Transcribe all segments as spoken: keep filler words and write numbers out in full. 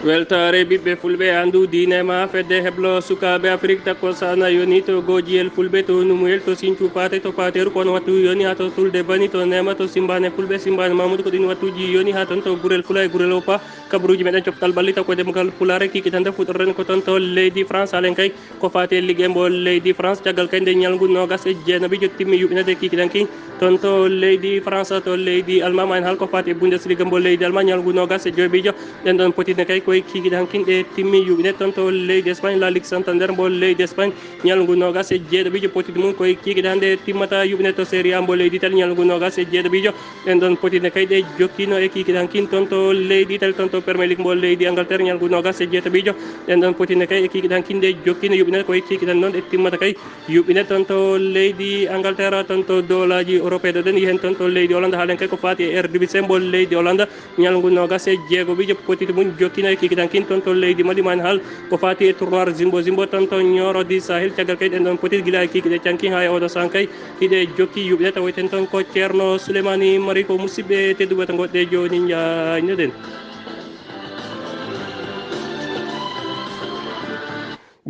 Weltaare ɓiɓɓe fulɓe, anndu diine ma, fedde heblo sukaaɓe Afrik, takko sana yoni to gojiyel fulɓe, to numuyel, to sincu paate, to paateeru, kono wattu yoni haa to tulde bani, to neema, to simbaane fulɓe, simbaane Mamudu, ko ɗin wattuuji yoni haa ton to gurel fula e gurel woppa. Kabaruuji meɗen coftal ɓalli taw ko demgal pulaare, kikiɗanta fuɗɗoren ko ton to leydi France, halen kay ko faati e liggey mbo leydi France. Caggal kay nde ñalngu noogas e jeenaɓijo timmi yuɓinede kikiɗanki ton to leydi France, to leydi Alma, ma en haal ko faati e Bundesliga mbo leydi Alma, ñalngu noogas e joyɓijo. Ɗen ɗon potitne kay koye kikiɗankin ɗe timmi yuɓine ton to leydi Espagne, La Ligue Santander mbo leydi Espagne, ñalngu noogas e jeeɗaɓijo, potiti mum koye kikiɗan nde timmata yuɓine to Serie A mbo leydi Italie, ñalngu noogas e jeeɗaɓijo. Ɗen ɗon potitne kay ɗe jokkino e kikiɗankin ton to leydi Italie, ton to Premier League mbo leydi Angleterre, ñalngu noogas e jeetaɓijo. Ɗen ɗon potitne kay e kikiɗankin ɗe jokkino yuɓine koye kikiɗan noon ɗe timmata kay yuɓine ton to leydi Angleterre, ton to doolaaji Europe. Ɗo ɗen yehen ton to leydi Hollande, haalen kay ko faati e R D B C mbo leydi Hollande, ñalngu noogas e jeegoɓijo, potiti mum jokkino e kikiɗankin ton to leydi Mali, ma en haal ko faati e tournoi Zimbo Zimbo ton to Nioro du Sahel. Caggal kay ɗen ɗon potiti gila e kikiɗe cankin haa e oɗo sahan kay hiɗe jokki yuɓine, tawoyten ton ko Ceerno Souleymani Mari. Ko musidɓe tedduɓe to goɗɗe jooni njaaynoɗen.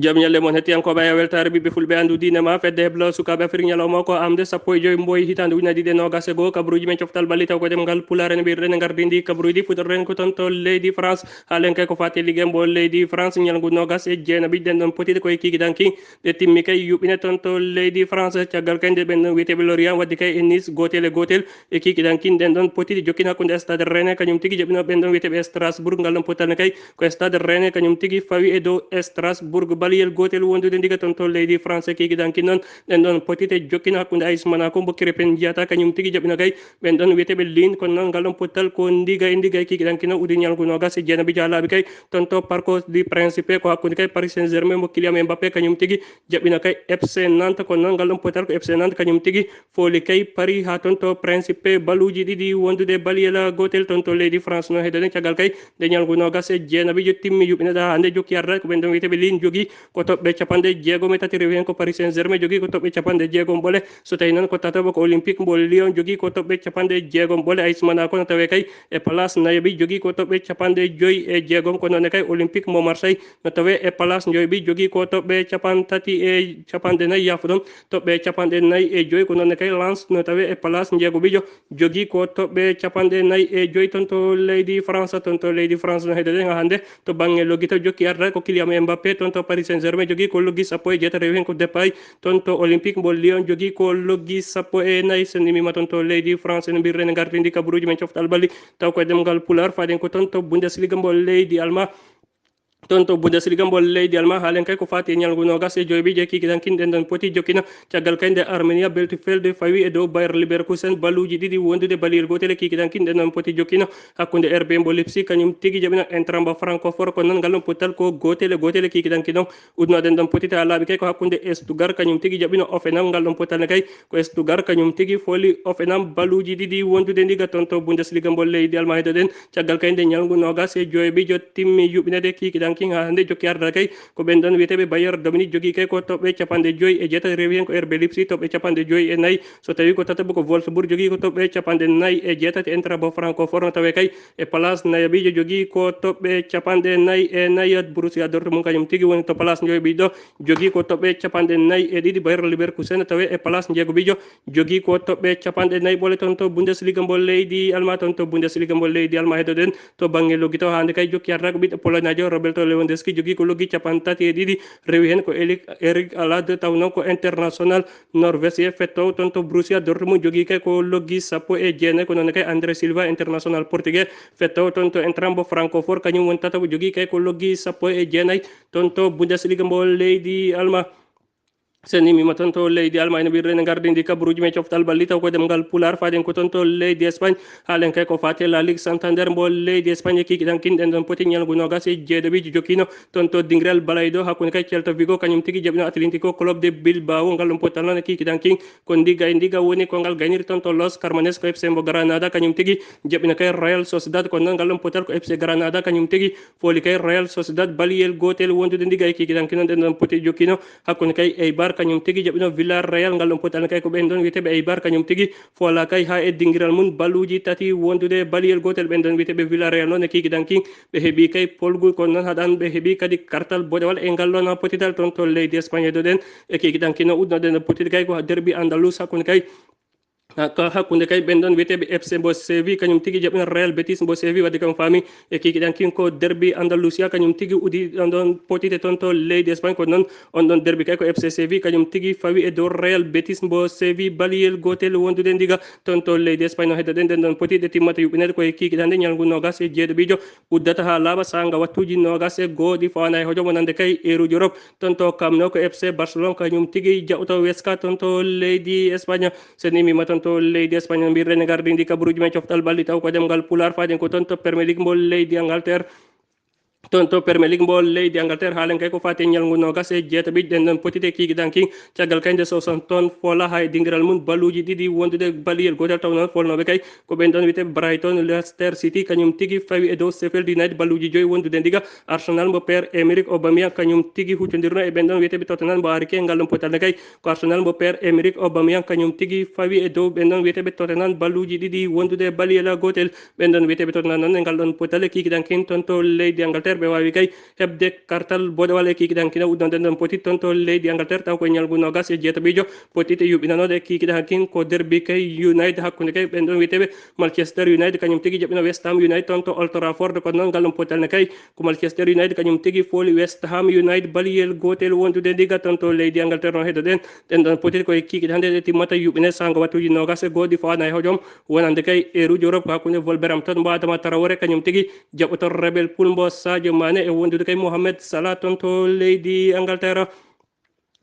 Jam ñalle mon hettiyankooɓe, e weltaare ɓiɓɓe fulɓe, anndu diine ma, fedde heblo sukaaɓe Afrik, ñalawma ko amde sappo e joy mboy hitaande ujunaaji ɗiɗi e noogas e goo. Kabaruuji men coftal ɓalli taw ko ɗemngal pulaar en ɓirɗen e ngardindi kabaruuji ɗi, fuɗɗoren ko ton to leydi France. Haalen kay ko faati e liggey mbo leydi France, ñalngu noogas e jeenaɓi ɗen ɗon potiti koye kikiɗanki ɗe timmi kay yuɓɓine ton to leydi France. Caggal kay nde ɓen ɗon wiyeteeɓe Lorient waddi kay e Nice gootel e gootel e kikiɗankin ɗen ɗon potiti jokkina hakkunde Stade Rennais kañum tigi jaɓino ɓen ɗon wiyeteeɓe Strasbourg. Ngal ɗon pottal ne kay ko Stade Rennais kañum tigi fawi e dow Strasbourg, baliyel gootel wondude ndiga ton to leydi France. Kikiɗankin noon ɗen ɗon potite jokkina hakkunde A S Monaco mbo Krépin Diatta kañum tigi jaɓino kay ɓen ɗon wiyeteeɓe Lille. Kono noon ngal ɗon pottal ko ndiga e ndiga e kikiɗankin noon uddi ñalngu noogas e jeenaɓijo haa laaɓi kay ton to Parc du Prince, ko hakkunde kay Paris Saint-Germain mo Kylian Mbappé kañum tigi jaɓɓina kay F C Nantes. Kono noon ngal ɗon pottal ko F C Nantes kañum tigi fooli kay Paris haa ton to Principe, baluuji ɗiɗi wondude baliyel gootel ton to leydi France. No heɗoɗen caggal kay nde ñalngu noogas e jeenaɓijo timmi yuɓɓineɗa haa nde jokki arda ko ɓen ɗon wiyeteeɓe Lille jogii ko toɓɓe capanɗe jeegom e tati, rewi heen ko Paris Saint-Germain jogii ko toɓɓe capanɗe jeegom ɓole. So tawii noon ko tataɓo ko Olympique mbo Lyon jogii ko toɓɓe capanɗe jeegom ɓole. A S Monaco no tawee kay e place nayaɓi jogii ko toɓɓe capanɗe joy e jeegom, ko noon ne kay Olympique mbo Marseille no tawee e place njoyɓi jogii ko toɓɓe capanɗe tati e capanɗe nayi, yafuɗon, toɓɓe capanɗe nayi e joy. Ko noon ne kay Lens no tawee e place njeegoɓijo jogii ko toɓɓe capanɗe nayi e joy ton to leydi France. Ton to leydi France no heɗoɗen haa hannde to bannge loggito jokki arda ko Kylian Mbappé ton to Paris Saint-Germain jogii ko loggi sappo e jeetati, rewi heen ko Depay ton to Olympique mbo Lyon jogii ko loggi sappo e nayi. So nimima ton to leydi France no mbirren e ngartindi kabaruuji men coftal ɓalli taw ko e ɗemngal pulaar, faaden ko ton to Bundesliga mbo leydi Alma. Ton to Bundesliga mbo leydi Alma, haalen kay ko faati e ñalngu noogas e joyɓijo e kikiɗankin ɗen ɗon poti jokkina caggal kay nde Arminia Bielefeld fawi e dow Bayer Leverkusen, baluuji ɗiɗi wondude baliyel gootel e kikiɗankin ɗen ɗon poti jokkina hakkunde R B mbo Leipzig kañum tigi jaɓino Eintracht mbo Francfort. Kono noon ngal ɗon pottal ko gootel e gootel e kikiɗankin ɗon uddunoɗen ɗon potita laaɓi kay ko hakkunde Stuttgart kañum tigi jaɓino Hoffenheim. Ngal ɗon pottal ne kay ko Stuttgart kañum tigi fooli Hoffenheim baluuji ɗiɗi wondude ndiga ton to Bundesliga mbo leydi Alma. Heɗoɗen caggal kay nde ñalngu noogas e joyɓijo timmi yuɓɓinede kikiɗankin haa nde jokki arda kay ko ɓen ɗon wiyeteeɓe Bayern Dominique jogii kay ko toɓɓe capanɗe joy e jeetati, rewi heen ko R B Leipzig toɓɓe capanɗe joy e nayi. So tawii ko tataɓo ko Wolfsburg jogii ko toɓɓe capanɗe nayi e jeetati, Eintracht mbo Francfort no tawee kay e place nayaɓijo jogii ko toɓɓe capanɗe nayi e nayi. Borussia Dortmund kañum tigi woni to place njoyɓijo jogii ko toɓɓe capanɗe nayi e ɗiɗi. Bayer Leverkusen no tawee e place njeegoɓijo jogii ko toɓɓe capanɗe nayi ɓole ton to Bundesliga mbo leydi Alma. Ton to Bundesliga mbo leydi Alma heɗoɗen to bannge loggito haa nde kay jokki arda ko ɓiɗɗo Polonaajo Robert Lewandowski jogii ko loggi capanɗe tati e ɗiɗi, rewi heen ko Elik-, Erik Haaland taw noon ko international Norvégien fettowo ton to Borussia Dortmund jogii kay ko loggi sappo e jeenayi. Ko noon kay André Silva international portugais fettowo ton to Eintracht mbo Francfort kañum woni tataɓo jogii kay ko loggi sappo e jeenayi ton to Bundesliga mbo leydi Alma. So nimima ton to leydi Alma ene wirre ne ngardindi kabaruuji men coftal ɓalli taw ko ɗemngal pulaar, faaden ko ton to leydi Espagne. Haalen kay ko faati e La Ligue Santander mbo leydi Espagne e kikiɗankin ɗen ɗon poti ñalngu noogas e jeeɗaɓijo jokkino ton to dingiral balayɗo hakkunde kay Celta Vigo kañum tigi jaɓino Atlético Club de Bilbao. Ngal ɗon pottal noon e kikiɗankin ko ndiga e ndiga woni ko ngal gayniri ton to Los Carmenes ko F C mbo Granada kañum tigi jaɓino kay Real Sociedad. Kono noon ngal ɗon pottal ko F C Granada kañum tigi fooli kay Real Sociedad baliyel gootel wondude ndiga e kikiɗankin noon ɗen ɗon poti jokkino hakkunde kay Eibar Kañum tigi jaɓɓino Villarreal, ngal ɗon potal ne kay ko ɓen ɗon wiyeteeɓe Eibar, kañum tigi fola kay haa e dingiral mum balluuji tati wondude baliyel gootel. Ɓen ɗon wiyeteeɓe Villarreal noon e kiikiɗe an kin ɓe heɓi kay polgu, kono noon haɗan ɓe heɓi kadi kartal boɗewal e ngal ɗon potidal toon to leydi Espagne. Heddoɗen e kiikiɗe an kin no uddunoɗen potide kay ko derbi Andalus hakkunde kay Hakka-, hakkunde kay ɓen ɗon wiyeteeɓe F C mbo Séville, kañum tigi jaɓɓino Real Betis mbo Séville, wadde kam faami e kiikiɗe an kin ko derbi Andalusia, kañum tigi uddi ɗon ɗon potite toon to leydi Espagne. Kono noon on ɗon derbi kay ko F C Séville, kañum tigi fawi e dow Real Betis mbo Séville, baliyel gootel wondude ndiga toon to leydi Espagne. No heddoɗen ɗen ɗon potite timmata yuɓɓineede ko e kiikiɗe hannde ñalngu noogas e jeeɗiɗiijo uddata haa laaɓa saanga wattuuji noogas e goo ɗi fawaana e hojom wonande kay eeruuji Europe. Toon to Camp Nou ko F C Barcelone kañum tigi jaɓɓoto Huesca toon to leydi Espagne. So ni mi ma toon to leydi Espagne, mbirɗen e gardindi kabaruuji men coftal ɓalli taw ko ɗemngal Pulaar, faaden ko toon to Premier League mbo leydi Angleterre. Toon to Premier League mbo leydi Angleterre, haalen kay ko faati e ñalngu noogas e jeetaɓiijo ɗen ɗon potite kiikiɗe an kin. Caggal kay nde Southampton fola haa e dingiral mum balluuji ɗiɗi wondude baliyel gootel, taw noon folnooɓe kay ko ɓen ɗon wiyeteeɓe Brighton, Leicester City, kañum tigi fawi e dow Sheffield United balluuji joyi wondude ndiga. Arsenal mbo Pierre-Emerick Aubameyang kañum tigi huccondirno e ɓen ɗon wiyeteeɓe Tottenham mbo Harry Kane, ngal ɗon potal ne kay ko Arsenal mbo Pierre-Emerick Aubameyang kañum tigi fawi e dow ɓen ɗon wiyeteeɓe Tottenham balluuji ɗiɗi wondude baliyel gootel. Ɓen ɗon wiyeteeɓe Tottenham noon e ngal ɗon potal e kiikiɗe an kin toon to leydi Angleterre ɓe waawi kay heɓde kartal boɗewal e kiikiɗe an kin. Uddon ɗen ɗon poti toon to leydi Angleterre taw ko e ñalngu noogas e jeetaɓiijo potite yuɓɓinanoode e kiikiɗe an kin ko derbi kay United hakkunde kay ɓen ɗon wiyeteeɓe Manchester United kañum tigi jaɓɓino West Ham United toon to Old Trafford. Kono noon ngal ɗon potal ne kay ko Manchester United kañum tigi fooli West Ham United baliyel gootel wondude ndiga toon to leydi Angleterre. No heddoɗen ɗen ɗon potite ko e kiikiɗe hannde ɗe timmata yuɓɓine saanga wattuuji noogas e goo ɗi fawaana e hojom wonande kay eeruuji Europe ko hakkunde Wolverhampton mbo Adama Traoré kañum tigi jaɓɓoto Liverpool mbo Sadio Mané e wondude kay Mohamed Salah toon to leydi Angleterre.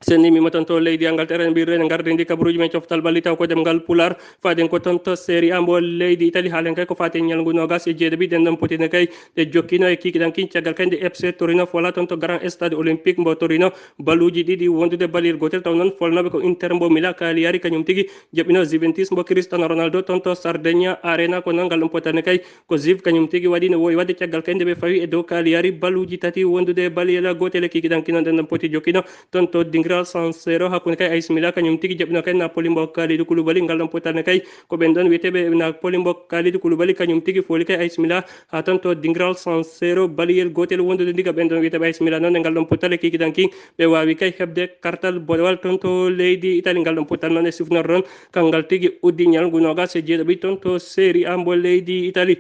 Sen ni mi ma toon to leydi Angleterre, en mbiyre en ngardindi kabaruuji men coftal ɓalli taw ko ɗemngal Pulaar. Faaden ko toon to Serie A mbo leydi Italie, haalen kay ko faati e ñalngu noogas e jeeɗiɗi ɗen ɗon potine kay ɗe jokkino e kiikiɗe an kin caggal kay nde F C Torino fola toon to Grand Stade Olympique mbo Torino balluuji ɗiɗi wondude baliyel gootel. Taw noon folnooɓe ko Inter mbo Milan, Cagliari kañum tigi jaɓɓino Juventus mbo Cristiano Ronaldo toon to Sardegna Arena. Ko noon ngal ɗon potane kay ko Juve kañum tigi waɗi no woowi waɗde caggal kay nde ɓe fawi e dow Cagliari balluuji tati wondude baliyel gootel e kiikiɗe an kin. Ɗen ɗon poti jokkino toon to dingiral San Siro hakkunde kay A C Milan kañum tigi jaɓɓino kay Napoli mbo Kalidou Koulibaly. Ngal ɗon potane kay ko ɓen ɗon wiyeteeɓe Napoli mbo Kalidou Koulibaly kañum tigi fooli kay A C Milan haa toon to dingiral San Siro baliyel gootel wondude ndiga. Ɓen ɗon wiyeteeɓe A C Milan noon e ngal ɗon potale kiikiɗe an kin ɓe waawi kay heɓde kartal boɗewal toon to leydi Italie. Ngal ɗon potal noon e sifnorde ɗon kanngal tigi uddi ñalngu noogas e jeeɗiɗi toon to Serie A mbo leydi Italie.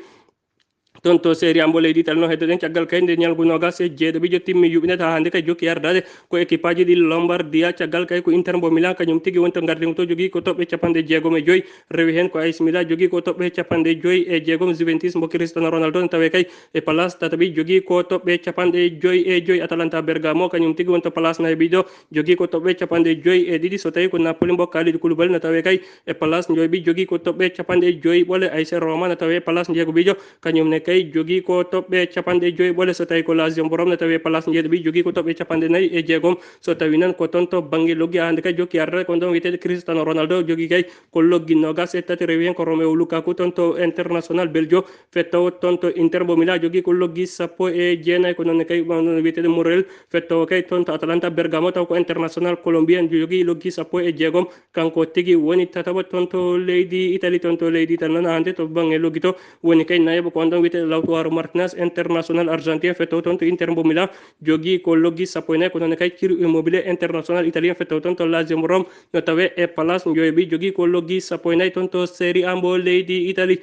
Toon to Serie A mbo leydi Italie no heddoɗen caggal kay nde ñalngu noogas e jeeɗiɗi timmi yuɓɓinede haa hannde kay jokki ardaade ko équipeaji ɗi Lombardia. Caggal kay ko Inter mbo Milan kañum tigi woni to ngardingu to, jogii ko toɓɓe capanɗe jeegom e joyi. Rewi heen ko A C Milan jogii ko toɓɓe capanɗe joyi e jeegom. Juventus mbo Cristiano Ronaldo no tawee kay e place tataɓi, jogii ko toɓɓe capanɗe joyi e joyi. Atalanta Bergamo kañum tigi woni to place nayaɓiijo, jogii ko toɓɓe capanɗe joyi e ɗiɗi. So tawii ko Napoli mbo Kalidou Koulibaly no tawee kay e place njoyɓi, jogii ko toɓɓe capanɗe joyi ɓole. A C Roma no tawee place njeegoɓiijo, kañum ne kay jogii ko toɓɓe capanɗe joyi ɓole. So tawii ko Lazio mbo Rome no tawee place njeeɗiɗi, jogii ko toɓɓe capanɗe nayi e jeegom. So tawii noon ko toon to bannge loggi, haa hannde kay jokki ardaade ko ɗon wiyeteeɗo Cristiano Ronaldo, jogii kay ko loggi noogas e tati. Rewi heen ko Romelu Lukaku toon to international Belgio, fettowo toon to Inter mbo Milan, jogii ko loggi sappo e jeenayi. Ko noon ne kay ɗum ɗon wiyeteeɗo Muriel, fettowo kay toon to Atalanta Bergamo, taw ko international colombien, jogii loggi sappo e jeegom. Kanko tigi woni tataɓo toon to leydi Italie. Toon to leydi Italie noon, hannde to bannge loggi to woni kay nayaɓo ko on ɗon wiyeteeɗo Lautaro Martinez, international argentin, fettowo toon to Inter mbo Milan, jogii ko loggi sappo e nayi. Ko noon ne kay Ciro Immobile, international italien, fettowo toon to Lazio mbo Rome, no tawee e place njoyɓi, jogii ko loggi sappo e nayi toon to Serie A mbo leydi Italie.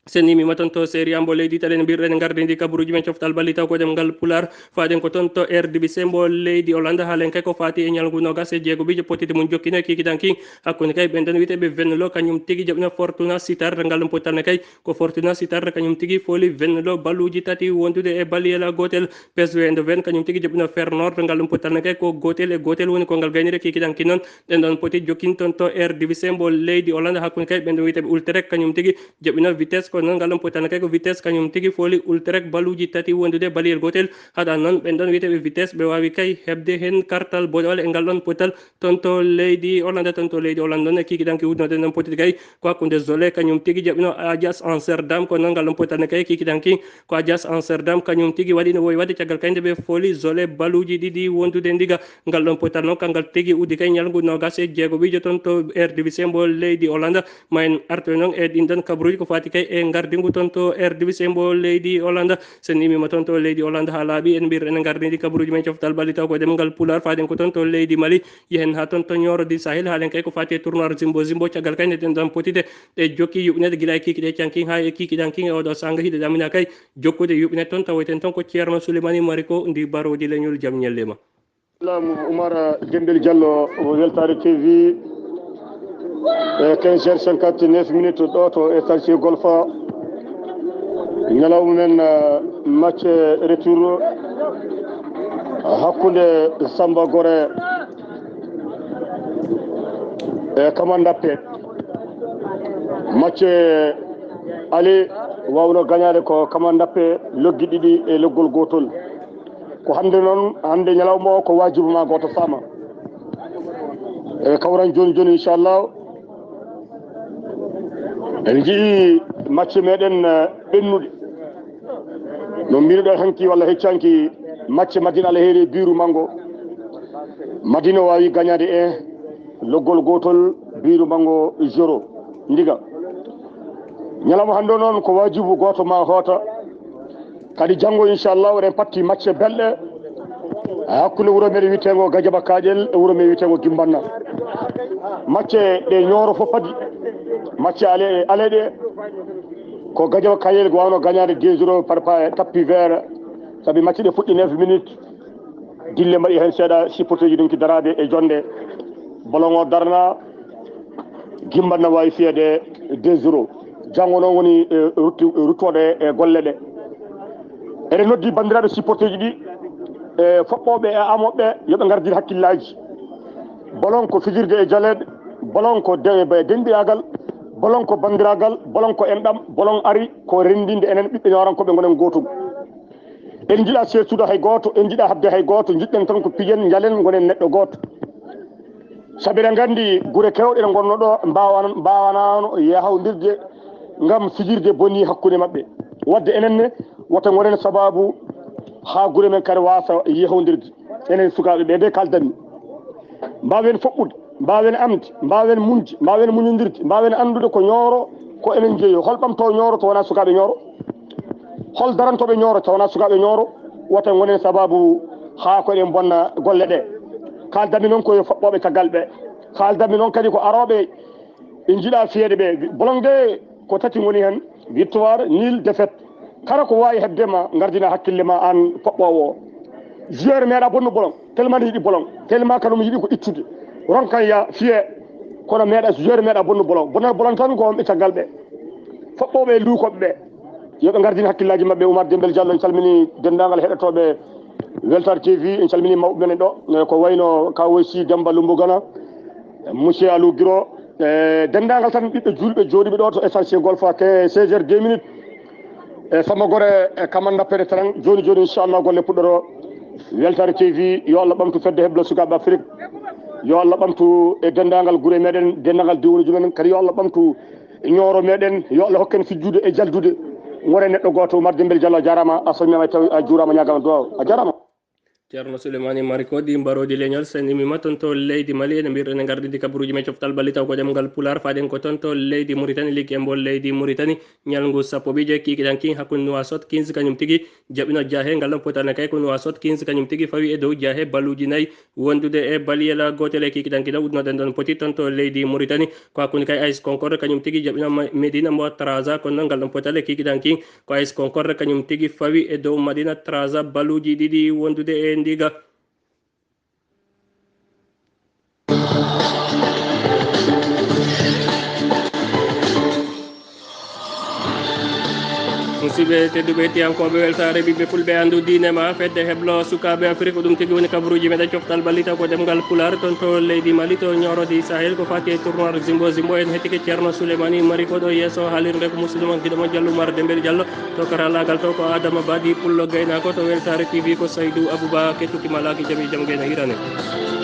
Sen ni mi ma toon to Serie A mbo leydi Italie, no mbirɗen e ngardindi kabaruuji men coftal ɓalli taw ko ɗemngal Pulaar. Faaden ko toon to R D B C mbo leydi Hollande, haalen kay ko faati e ñalngu noogas e jeegoɓiijo pottitte mum jokkino e kiikiɗe an kin hakkunde kay ɓen ɗon wiyeteeɓe Venlo, kañum tigi jaɓɓino Fortuna Sittard. Ngal ɗon pottal ne kay ko Fortuna Sittard kañum tigi fooli Venlo balluuji tati wondude e baliyel gootel. P S V Eindhoven kañum tigi jaɓɓino Feyenoord. Ngal ɗon pottal ne kay ko gootel e gootel woni ko ngal gayniri e kiikiɗe an kin noon. Ɗen ɗon poti jokkin toon to R D B C mbo leydi Hollande hakkunde kay ɓen ɗon wiyeteeɓe Utrecht kañum tigi jaɓɓino Vitesse Kono noon, ngal ɗon potal ne kay ko Vitesse kañum tigi fooli Utrecht baluuji tati wondude baliyel gootel. Haɗa noon, ɓen ɗon wiyeteeɓe Vitesse, ɓe waawi kay heɓde heen kartal boɗewal e ngal ɗon potal toon to leydi Hollande, toon to leydi Hollande noon e kikiɗanki wudnoɗen ɗon potiti kay ko hakkunde Zwolle kañum tigi jaɓino Ajax Amsterdam. Kono noon, ngal ɗon potal ne kay kikiɗanki ko Ajax Amsterdam kañum tigi waɗi no wowi waɗde caggal kay nde ɓe fooli Zwolle baluuji ɗiɗi wondude ndiga. Ngal ɗon potal noon, kangal tigi uddi kay ñalngu noogas e jeegoɓijo toon to Eredivisie mbo leydi Hollande. Ma en artoy noon e ɗin ɗon kabaruuji ko faati kay e ngardingu toon to Eredivisie mbo leydi Hollande. So en immiima toon to leydi Hollande haa laaɓi, en mbiyat ene ngardini kabaruuji men coftal ɓalli taw ko ɗemngal Pulaar, faaden ko toon to leydi Mali. Yehen haa toon to Nioro du Sahel, haalen kay ko faati e tournoi Zimbo Zimbo. Caggal kay nde ɗen ɗon potide ɗe jokki yuɓɓineede gila e kikiɗe canki haa e kikiɗanki e oɗo saanga hiɗe ɗamina kay jokkude yuɓɓineede toon, tawoyten toon ko Ceerno Suleymani Mariko ndi Barodi Leñol, jam ñalli ma. Salaam Umar Dembel Diallo, Weltaare T V, e quinze heures cinquante-neuf minutes ɗo to Estancia Golfa. Ñalawma men, eh, match retour hakkunde Samba Gore e Kamandappe. Match aller wawno gañaade ko Kamandappe loggi ɗiɗi e loggol gootol. Ko hannde noon, hannde ñalawma o ko waajibu ma gooto faama. E kawran jooni jooni, inchallah. En njii match meɗen, eh, ɓennude. No mbiruɗen hanki walla heccanki match Madina Alheri e Biiru Manngo. Madina waawi gañaade e loggol gootol, Biiru Manngo zéro. Ndiga. Ñalawma hannde o noon ko waajibu gooto ma hoota. Kadi janngo, inchallah, oɗen patti match belɗe hakkunde wuro meɗen wiyeteengo Gajaba Kaaƴel e wuro meɗen wiyeteengo Gimbanna. Match ɗe Ñooro fof padi. Match ale, ale ɗe ko Gajaba Kaaƴel ko wawno gañaade deux zéro par pa tapis vert. Sabi match ɗe fuɗɗi neuf minutes. Dille mbaɗi heen seeɗa, supporterji ɗum ki daraade e jonde. Bolon o darna, Gimbanna waawi fiyeede deux zéro. Janngo noon woni, eh, rutti-, ruttooɗo e golle ɗe. Eɗen noddi banndiraaɓe supporterji ɗi, e foɓɓooɓe e amooɓe, yo ɓe ngardin hakkillaaji. Bolon ko fijirde e jaleeɗe, bolon ko de-, be-, denɗiraagal, bolon ko banndiraagal, bolon ko enɗam, bolon ari ko renndinde enen ɓiɓɓe Ñoorankooɓe ngonen gootum. En njiɗaa seertude hay gooto, en njiɗaa haɓde hay gooto, njiɗɗen tan ko pijen, njalen, ngonen neɗɗo gooto. Sabi eɗen nganndi gure keewɗe ɗe ngonno ɗo mbaawan-, mbaawanaano yahondirde ngam fijirde boni hakkunde maɓɓe. Waɗde enen ne, wota ngonen sabaabu haa gure men kadi waasa yahondirde. Enen sukaaɓe ɓe de kaldanmi. Mbaawen foɓɓude, mbaawen amde, mbaawen muñde, mbaawen muñondirde, mbaawen anndude ko Ñooro, ko enen njeeyi. Hol ɓamtoo Ñooro to wonaa sukaaɓe Ñooro? Hol darantooɓe Ñooro to wonaa sukaaɓe Ñooro? Wota ngonen sabaabu haa ko eɗen bonna golle ɗe. Kaaldanmi noon ko yo foɓɓooɓe caggal ɓe. Kaaldanmi noon kadi ko arooɓe ɓe njiɗaa fiyeede ɓe. Bolon de ko tati ngoni heen, victoire, nul, défaite. Kala ko waawi heɓde ma, ngardina hakkille ma aan foɓɓoowo o. Joueur meeɗa bonnu bolon, tellement yiɗi bolon, tellement kanum yiɗi ko ittude. Ronkan ya fiye, kono meeɗa joueur meeɗa bonnu bolon. Bonal bolon tan ko wonɓe caggal ɓe. Foɓɓooɓe e luukooɓe ɓe. Yo ɓe ngardin hakkillaaji maɓɓe. Oumar Dembel Diallo, en calminii denndaangal heɗotooɓe Weltaare T V, en calminii mawɓe men ɗo, e ko wayno Kawoy Sy, Demmba Lumbugana, Monsieur Alou Giro, e denndaangal tan ɓiɓɓe juulɓe jooɗiiɓe ɗo to Essentiel Golf, ke seize heures deux minutes. E Samba Gore e Kamanda Pere Terang, jooni jooni, inchallah, golle puɗɗoro. Weltaare T V, yo Allah ɓamtu fedde heblo sukaaɓe Afrik. Yo Allah ɓamtu e denndaangal gure meɗen, denndaangal diwoonuji men, kadi yo Allah ɓamtu Ñooro meɗen, yo Allah hokken fijjude e jaldude. Wone neɗɗo gooto, Oumar Dembel Diallo, a jaaraama, a salminaama e tawi a juuraama, ñaagaama duwaaw. A jaaraama. Ceerno Souleymani Mariko ndi Mbaroodi Leñol, so en immiima toon to leydi Mali, ene mbiyɗen ene ngardini kabaruuji men coftal ɓalli taw ko ɗemngal Pulaar, faaden ko toon to leydi Muritani, ligge mbo leydi Muritani, ñalngu sappo ɓiije kikiɗan kin hakkunde Nuwaasot quinze kañum tigi jaɓino jaahe, ngal ɗon potal ne kay ko Nuwaasot quinze kañum tigi fawi e dow jaahe balluuji nayi wondude e baliyel gootel e kikiɗan kino udnoɗen ɗon poti toon to leydi Muritani. Ko hakkunde kay A S Concorde kañum tigi jaɓino Ma-, Medina mbo Traza, kono noon ngal ɗon potal e kikiɗan kin ko A S Concorde kañum tigi fawi e dow Madina Traza balluuji ɗiɗi wondude e ndiga. Musidɓe tedduɓe, hettiyankooɓe Weltaare Ɓiɓɓe Fulɓe, Anndu Diine Ma, Fedde Heblo Sukaaɓe Afrik, ko ɗum tigi woni kabaruuji meɗen. Coftal ballita ko ɗemngal Pulaar, toon to leydi Mali, to ñooro di Sahel, ko fati e tournoi Zimbo Zimbo. En hettike Ceerno Souleymani Mari ko ɗo yeeso haalirde, ko musidɗo mon, giɗo mon Jallo Umar Dembel Jallo. To karallaagal to ko Adama Badi Pullo Gaynaako, to Weltaare T V ko Saydou Abouba, kettuki ma laaki jam e jam gayna hirane.